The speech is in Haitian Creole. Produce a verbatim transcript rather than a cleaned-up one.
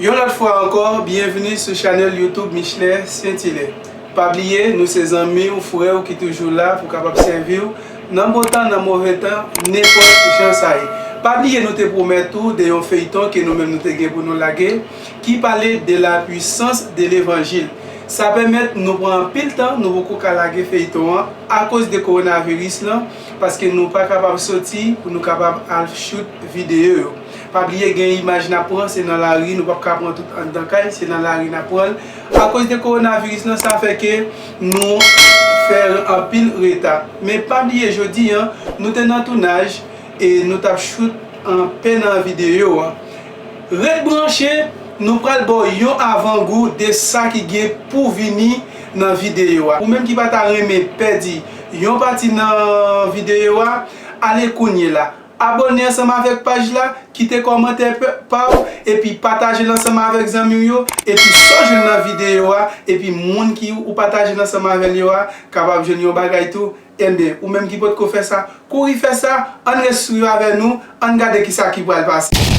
Yon lòt fwa ankò, byenvini sou chanèl YouTube Michelet Saint Hilaire. Pa bliye, nou se zanmi w, frè w ki toujou la pou kapab sèvi w nan bon tan, nan move tan, nenpòt jan sa ye. Pa bliye, nou te pwomèt ou de yon feyton ke nou menm nou te gen pou nou lage, ki pale de la puissance de l'évangile. Sa pèmèt nou pran anpil tan, nou poko ka lage feyton an akoz de kowonaviris lan, paske nou pa kapab soti pou nou kapab al shoot videyo yo. Pa bliye, gen imaj n ap pran, se nan lari, nou p ap ka pran tout anndan kay, se nan lari n ap pran l. Akoz de kowonaviris lan, sa fè ke nou fè anpil reta. Men pa bliye, jodi an, nou te nan tounaj e nou t ap shoot anpè nan videyo an. Ret branche, nou pral ba w yon avangou de sa ki gen pou vini nan videyo a. Ou menm ki pa ta renmen pèdi yon pati nan videyo a, ale kounye la. Abòne ansanm avèk paj la, kite kòmantè pa w, epi pataje l ansanm avèk zanmi w yo, epi sa w jwenn nan videyo a, epi moun ki ou pataje l ansanm avè l yo a, kapab jwenn yon bagay tou. Enben, ou menm ki potko fè sa, kouri fè sa, ann ret swiv avè nou, ann gade kisa ki pral pase.